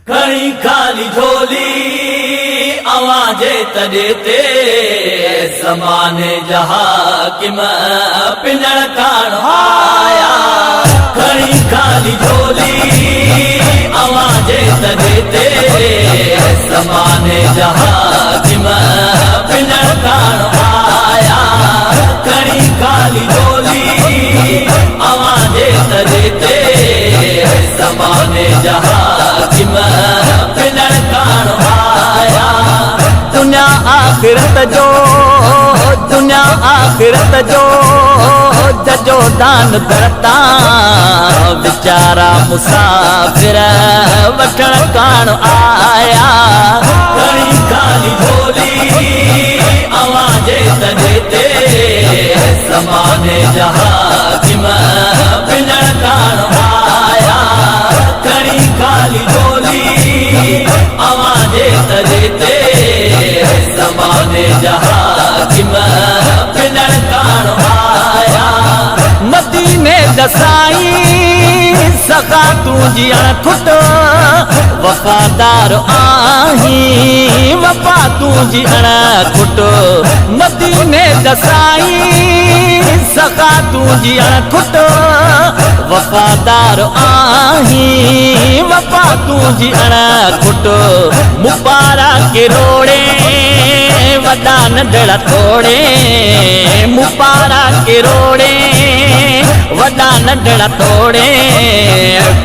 کڻي خالي جهولي اوهان جي تڏي تي زماني جا حاڪم پنڻ ڪاڻ آيا. کڻي خالي جهولي اوهان جي تڏي تي زماني جا حاڪم پنڻ ڪاڻ آيا. کڻي خالي جهولي اوهان جي تڏي تي زماني جا حاڪم پنڻ ڪاڻ آيا. دنيا آخرت جو، دنيا آخرت جو ججو دان درتان، ويچارا مسافر وٺڻ ڪاڻ آيا. کڻي خالي جهولي اوهان جي تڏي تي زماني جا حاڪم پنڻ ڪاڻ آيا. کڻي خالي جهولي اوهان جي تڏي تي زماني جا حاڪم پنڻ ڪاڻ آيا. مديني جا سائين سخا تنهنجي اڻ کٽ، وفادار آهين وفا تنهنجي اڻ کٽ. مديني جا سائين سخا تنهنجي اڻ کٽ، وفادار آهين وفا تنهنجي اڻ کٽ. مون پارا ڪروڙي وڏا ننڍڙا توڙي، مون پارا ڪروڙي وڏا ننڍڙا توڙي،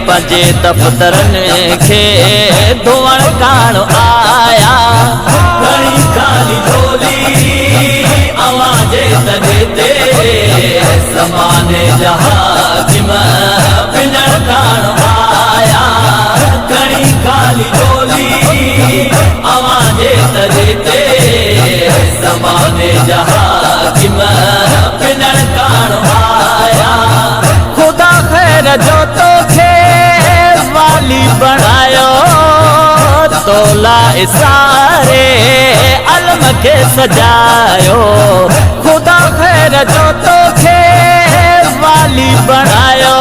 پنهنجي دفترن کي ڌوئڻ ڪاڻ آيا. کڻي خالي جهولي اوهان جي تڏي تي زماني جا حاڪم پنڻ ڪاڻ آيا. کڻي خالي جهولي اوهان جي تڏي تي زماني جا حاڪم پنڻ ڪاڻ آيا. خدا خير جو توکي والي بڻايو، تو لاءِ ساري علم کي سجايو. خدا خير جو توکي والي بڻايو،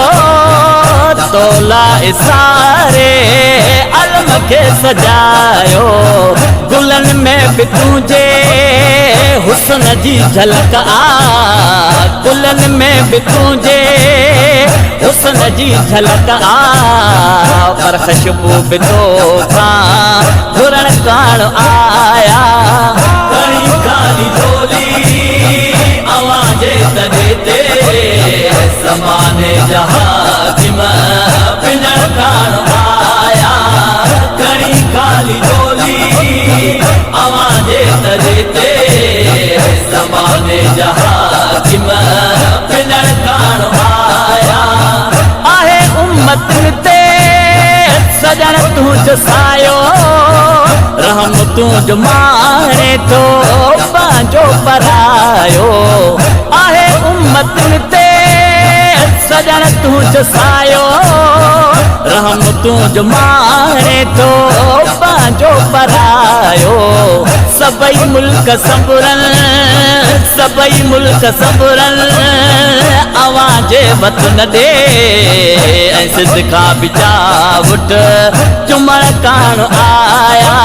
تو لاءِ ساري علم کي سجايو. گلن ۾ به تنهنجي حسن جي جهلڪ آ، گلن ۾ به تنهنجي حسن جي جهلڪ آ، پر خوشبو به توکان گهرڻ ڪاڻ آيا. کڻي خالي جهولي اوهان جي تڏي تي زماني جا حاڪم پنڻ ڪاڻ آيا. کڻي خالي جهولي اوهان جي تڏي تي زماني جا حاڪم پنڻ ڪاڻ آيا. آهي امتن تي سڄڻ تنهنجو سايو، رحم تنهنجو ماڻي ٿو پنهنجو پرايو. آهي امتن تي سڄڻ تنهنجو سايو، رحم تنهنجو ماڻي ٿو پنهنجو پرايو. سڀئي ملڪ سنڀرن، سڀئي ملڪ سنڀرن اوهان جي وطن ڏي، ۽ سنڌ کان به چاوٺ چمڻ ڪاڻ آيا.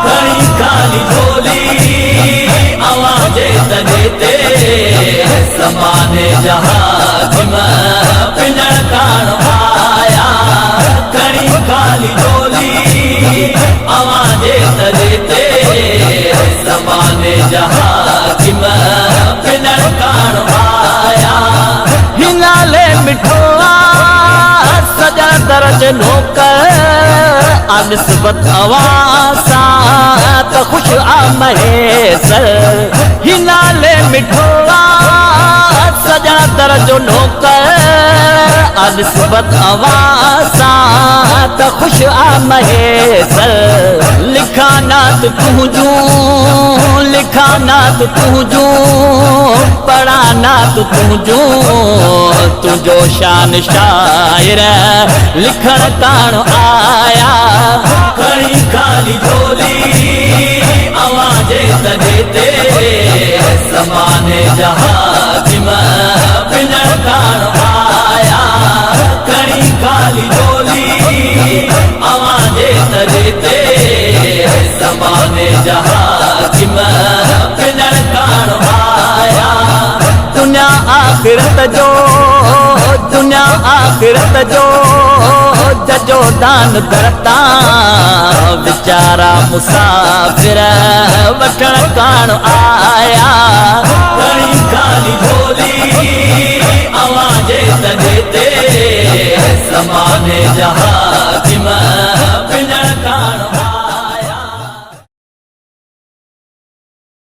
کڻي خالي جهولي اوهان جي تڏي تي زماني جا حاڪم پنڻ ڪاڻ آيا. کڻي خالي جهولي اوهان جي تڏي تي زماني جا حاڪم پنڻ ڪاڻ آيا. هنالي مٺو آ سڄڻ در جي نوڪر، آ نسبت اوهان سان ته خوش آ مهيسر. هنالي مٺو آ سڄڻ در جو نوڪر، آ نسبت اوهان سان ته خوش آ مهيسر. لکان نات تنهنجون، لکان نات تنهنجون، پڙهان نات تنهنجون، تنهنجو شان شاعر لکڻ ڪاڻ آيا. کڻي خالي جهولي اوهان جي تڏي تي زماني جا حاڪم پنڻ ڪاڻ آيا. کڻي خالي جهولي اوهان جي تڏي تي، زماني جا حاڪم پنڻ ڪاڻ آيا. دنيا آخرت جو، دنيا آخرت جو ججو دان درتان، ويچارا مسافر وٺڻ ڪاڻ آيا. کڻي خالي جهولي اوهان جي تڏي تي، زماني جا حاڪم